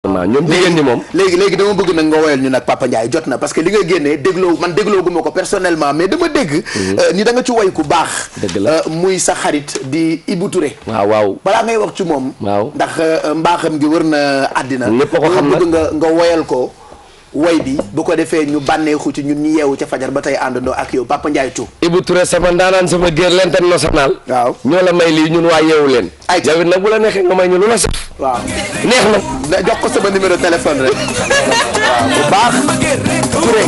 ñoom jigéen ñi moom. léegi dama bëgg nag nga woyal ñu nag Papa Ndiaye jot na parce que li nga génnee dégloo gu ma ko personnellement mais dama dégg. ni da nga ci woy ku baax. dëgg la muy sa xarit di Ibou Touré. waaw balaa ngay wax ci moom. waaw ndax mbaaxam gi wër na àddina. ñëpp a ko xam bëgg nga woyal ko. woy bi bu ko defee ñu bànneexu ci ñun ñu yeewu ca fajar ba tey àndandoo ak yow Papa Ndiaye Thiou. Ibou Touré sama ndaanaan sama géer l'international. waaw ñoo la may lii ñun waa yeewu leen. ay yow it nag bu la neexee nga may ñu lu la sax. waaw neex na. jox ko sama numéro téléphone rek. waaw bu baax Touré.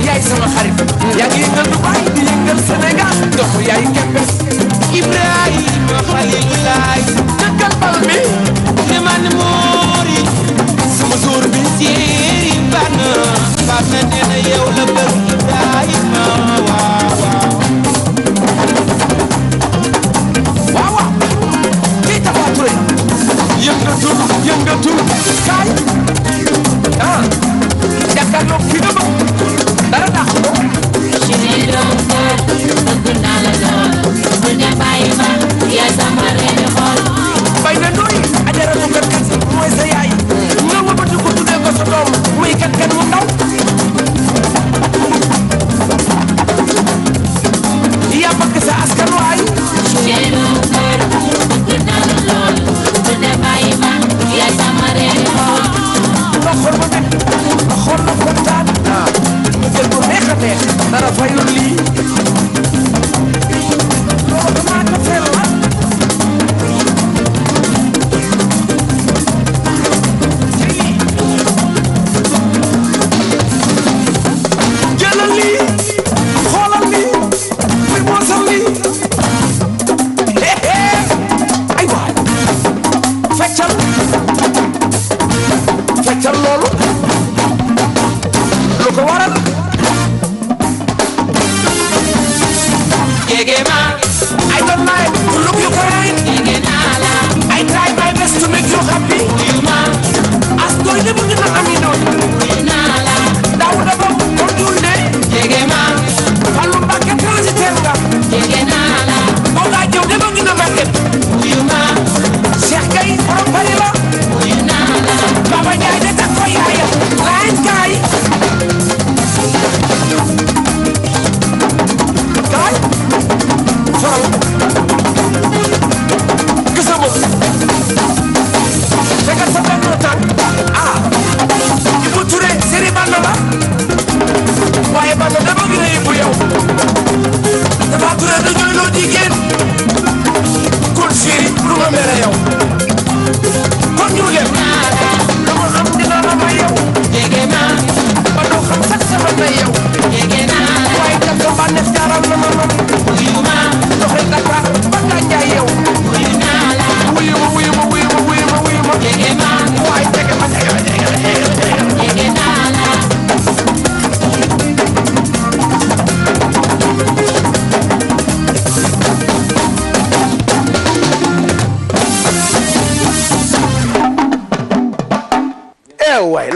yaay sama xarit yaa ngi yëngal Dubaï di yëngal Sénégal dox yaay kempes Ibrahima Khalilulaay dëkkal bal bi ne man moori sama jour bi séeri bana nee na yow la bëgg Ibrahima waaw kii Tapha Touré yëngatul kaay jàkkaarloo ki nga bëgg dara tax ko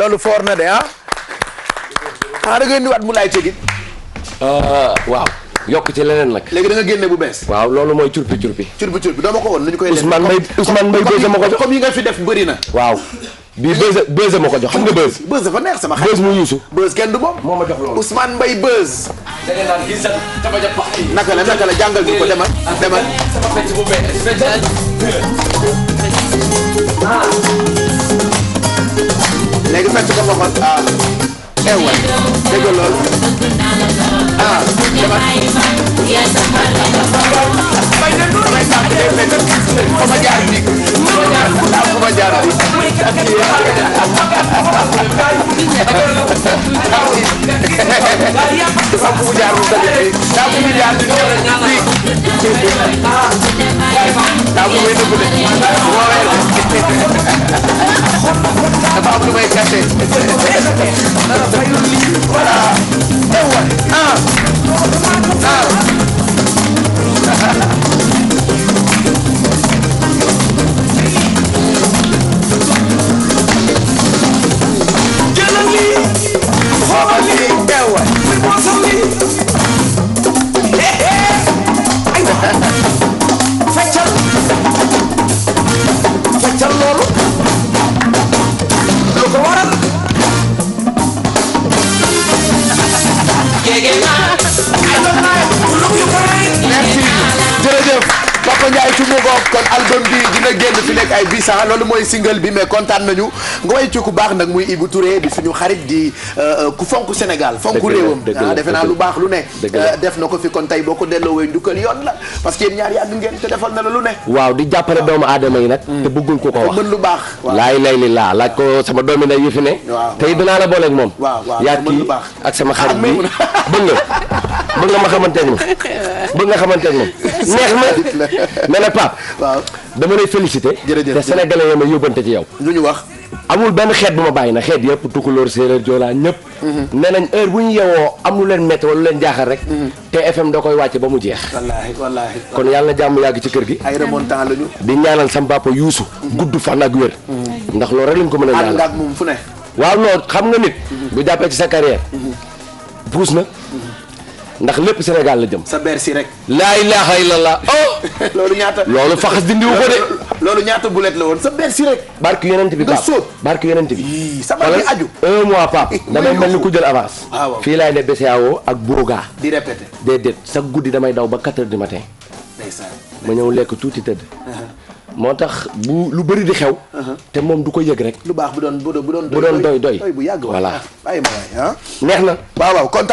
loolu foor na de ah. da nga indiwaat mu laay tegit. waaw yokk ci leneen nag. léegi da nga génne bu bees. waaw loolu mooy curpi curpi. curpi doo ma ko woon nu ñu koy. Ousmane Mbaye Beuz ma ko jox comme yi nga fi def bëri na. waaw bii Beuz ma ko jox xam nga Beuz. Beuz dafa neex sama xarit. Beuz mu yuusu. Beuz kenn du moom. moo ma jox loolu Ousmane Mbaye Beuz. da ngeen naan gis sama jàpp naka la jàngal ñu ko demal. sama fecc bu bees. léegi fecc ko ma xool ewa dégg nga loolu demal. damay tàmm day fekk fa ma jaar bi fa ma jaar bi dafa am fu mu jaar mu tamit daa fu mu jaar di ñëw daa fu muy nëbb de moo weer dafa am lu may caché voilà jëlal lii xoolal lii mosal lii ay feccal loolu lu ko waral merci jërëjëf Papa Ndiaye ci Mbogo kon album bi dina génn fi nekk ay bis loolu mooy single bi mais kontaan nañu nga way ci ku baax nag muy Ibou Touré di suñu xarit di ku fonk Sénégal fonk réewam defe naa lu baax lu ne def na ko fi kon tey boo ko delloowee njukkal yoon la parce que yéen ñaar yàgg ngeen te defal na la lu ne waaw di jàppale doomu aadama yi nag te bëggul ko wax mën lu baax laay li laa laaj ko sama doomi nday yi fi ne tey dinaa la booleeg moom yaa kii ak sama xarit bi bëgg nga ma xamanteeg moom bëgg nga xamanteeg moom neex na mais nag Pape waaw dama lay félicité te sénégalais yi ma yóbbante ci yow lu ñu wax amul benn xeet bu ma bàyyi na xeet yëpp tukulóor séeréer joolaa ñëpp nee nañ heure bu ñu yewoo am lu leen métti wala lu leen jaaxal rek TFM da koy wàcce ba mu jeex wallaahi kon yàlla na jàmm yàgg ci kër gi ay remontant lañu di ñaanal sam papa Youssou gudd fan ak wér ndax loolu rek lañ ko mën a ñaanal ak moom fu ne waaw non xam nga nit bu jàppee ci sa carrière puus na ndax lépp Sénégal la jëm sa Bercy rek laa ilaha illallah loolu ñaata loolu faxas dindiwu ko de loolu ñaata bulet la woon sa Bercy rek barke yonent bi nga sóob barke yonent bi sama ngi aju 1 mois Pape damay mel ni ku jël avance fii laay ne BCAO ak Boga di répété déedéet sa guddi damay daw ba 4 heures du matin ma ñëw lekk tuuti tëdd moo tax bu lu bëri di xew te moom du ko yëg rek lu baax bu doon doy bu yàgg voilà bàyyi ma waay neex na waaw kontaan